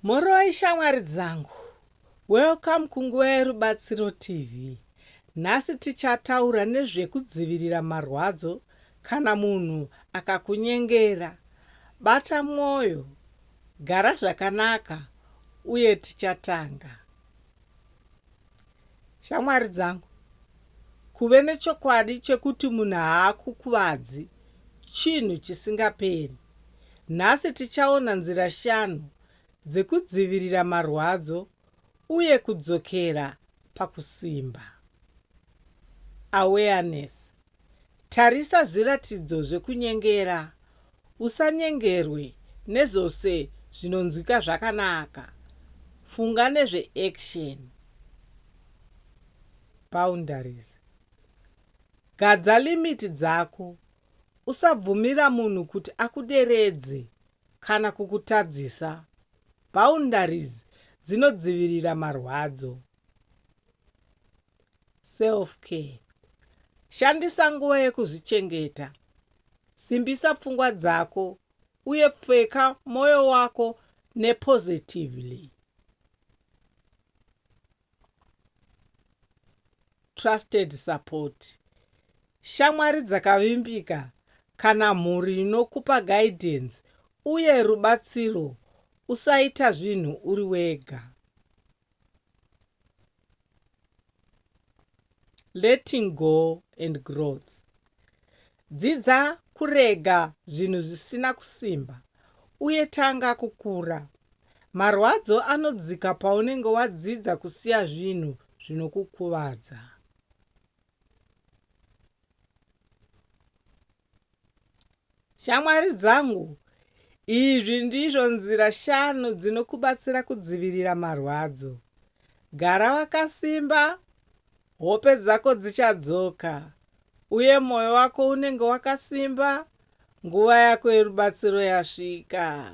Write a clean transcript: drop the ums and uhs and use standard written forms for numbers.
Mhoroi shamwari dzangu. Welcome kunguva yeRubatsiro TV. Nhasi tichataura nezvekudzivirira marwadzo kana munhu akakunyengera. Bata mwoyo, gara zvakanaka uye tichatanga. Shamwari dzangu, kuve nechokwadi chekuti munhu haakukuvadzi chinhu chisingaperi. Nhasi tichaona nzira shanu dzekudzivirira marwadzo uye kudzokera pakusimba. Awareness. Tarisa zviratidzo zvekunyengera. Usanyengerwe nezvose zvinonzwika zvakanaka. Funga nezve action. Boundaries. Gadza limit dzako. Usabvumira munhu kuti akuderedze kana kukutadzisa. Boundaries dzinodzivirira marwadzo. Self care. Shandisa nguva yekuzvichengeta. Simbisa pfungwa dzako uye pfeka moyo wako nepositively. Trusted support. Shamwari dzakavimbika kana mhuri inokupa guidance uye rubatsiro usaita zvinhu uri wega. Letting go and growth. Dzidza kurega zvinhu zvisina kusimba uye tanga kukura. Marwadzo anodzika paunenge wadzidza kusiya zvinhu zvinokukuvadza. Shamwari dzangu, izvi ndizvo nzira shanu dzinokubatsira kudzivirira marwadzo. Gara wakasimba, hope dzako dzichadzoka, uye mwoyo wako unenge wakasimba, nguva yako yerubatsiro yasvika.